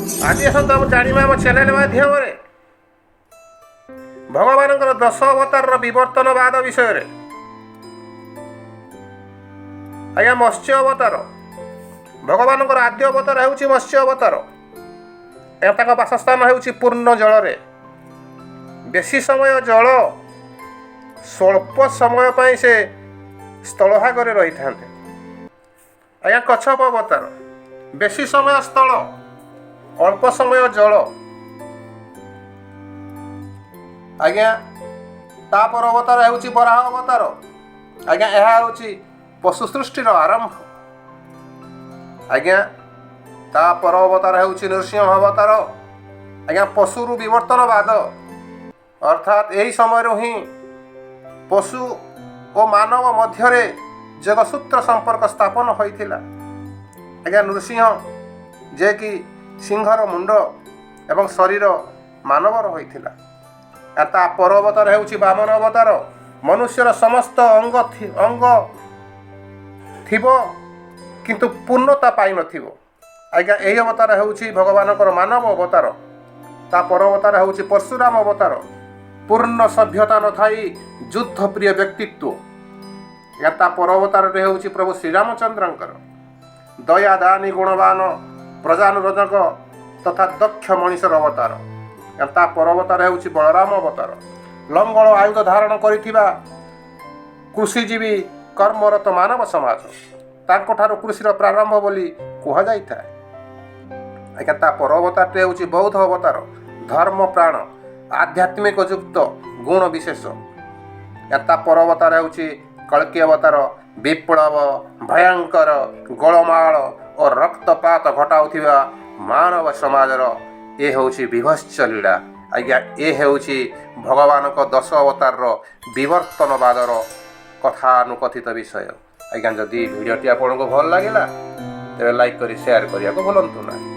ଆଜି ଆସନ୍ତୁ ଆମେ ଜାଣିବା ଆମ ଚ୍ୟାନେଲ ମାଧ୍ୟମରେ ଭଗବାନଙ୍କର ଦଶ ଅବତାରର ବିବର୍ତ୍ତନବାଦ ବିଷୟରେ। ଆଜ୍ଞା, ମତ୍ସ୍ୟ ଅବତାର। ଭଗବାନଙ୍କର ଆଦ୍ୟ ଅବତାର ହେଉଛି ମତ୍ସ୍ୟ ଅବତାର। ଏହା ତାଙ୍କ ବାସସ୍ଥାନ ହେଉଛି ପୂର୍ଣ୍ଣ ଜଳରେ। ବେଶୀ ସମୟ ଜଳ, ସ୍ୱଳ୍ପ ସମୟ ପାଇଁ ସେ ସ୍ଥଳଭାଗରେ ରହିଥାନ୍ତେ। ଆଜ୍ଞା, କଚ୍ଛପ ଅବତାର। ବେଶୀ ସମୟ ସ୍ଥଳ, ଅଳ୍ପ ସମୟ ଜଳ। ଆଜ୍ଞା, ତାପର ଅବତାର ହେଉଛି ବରାହ ଅବତାର। ଆଜ୍ଞା, ଏହା ହେଉଛି ପଶୁ ସୃଷ୍ଟିର ଆରମ୍ଭ। ଆଜ୍ଞା, ତାପର ଅବତାର ହେଉଛି ନୃସିଂହ ଅବତାର। ଆଜ୍ଞା, ପଶୁରୁ ବିବର୍ତ୍ତନବାଦ, ଅର୍ଥାତ୍ ଏହି ସମୟରୁ ହିଁ ପଶୁ ଓ ମାନବ ମଧ୍ୟରେ ଯୋଗସୂତ୍ର ସମ୍ପର୍କ ସ୍ଥାପନ ହୋଇଥିଲା। ଆଜ୍ଞା, ନୃସିଂହ ଯେ କି ସିଂହର ମୁଣ୍ଡ ଏବଂ ଶରୀର ମାନବର ହୋଇଥିଲା। ତା ପର ଅବତାର ହେଉଛି ବାମନ ଅବତାର। ମନୁଷ୍ୟର ସମସ୍ତ ଅଙ୍ଗ ଥିବ, କିନ୍ତୁ ପୂର୍ଣ୍ଣତା ପାଇନଥିବ। ଆଜ୍ଞା, ଏହି ଅବତାର ହେଉଛି ଭଗବାନଙ୍କର ମାନବ ଅବତାର। ତା ପର ଅବତାର ହେଉଛି ପରଶୁରାମ ଅବତାର। ପୂର୍ଣ୍ଣ ସଭ୍ୟତା ନଥାଇ ଯୁଦ୍ଧପ୍ରିୟ ବ୍ୟକ୍ତିତ୍ୱ। ଆଜ୍ଞା, ତା ପର ଅବତାରରେ ହେଉଛି ପ୍ରଭୁ ଶ୍ରୀରାମଚନ୍ଦ୍ରଙ୍କର। ଦୟାଦାନୀ, ଗୁଣବାନ, ପ୍ରଜାନୁରଜକ ତଥା ଦକ୍ଷ ମଣିଷର ଅବତାର। ତା ପର ଅବତାର ହେଉଛି ବଳରାମ ଅବତାର। ଲଙ୍ଗଳ ଆୟୁଧ ଧାରଣ କରିଥିବା କୃଷିଜୀବୀ କର୍ମରତ ମାନବ ସମାଜ। ତାଙ୍କଠାରୁ କୃଷିର ପ୍ରାରମ୍ଭ ବୋଲି କୁହାଯାଇଥାଏ। ଆଜ୍ଞା, ତା ପର ଅବତାରଟି ହେଉଛି ବୌଦ୍ଧ ଅବତାର। ଧର୍ମ ପ୍ରାଣ, ଆଧ୍ୟାତ୍ମିକ ଯୁକ୍ତ ଗୁଣ ବିଶେଷ। ତା ପର ଅବତାର ହେଉଛି କଳ୍କୀ ଅବତାର। ବିପ୍ଳବ, ଭୟଙ୍କର ଗୋଳମାଳ ଓ ରକ୍ତପାତ ଘଟାଉଥିବା ମାନବ ସମାଜର ଏ ହେଉଛି ବିଭତ୍ସ ଲୀଳା। ଆଜ୍ଞା, ଏ ହେଉଛି ଭଗବାନଙ୍କ ଦଶ ଅବତାରର ବିବର୍ତ୍ତନବାଦର କଥାନୁକଥିତ ବିଷୟ। ଆଜ୍ଞା, ଯଦି ଭିଡ଼ିଓଟି ଆପଣଙ୍କୁ ଭଲ ଲାଗିଲା, ତେବେ ଲାଇକ୍ କରି ସେୟାର କରିବାକୁ ଭୁଲନ୍ତୁ ନାହିଁ।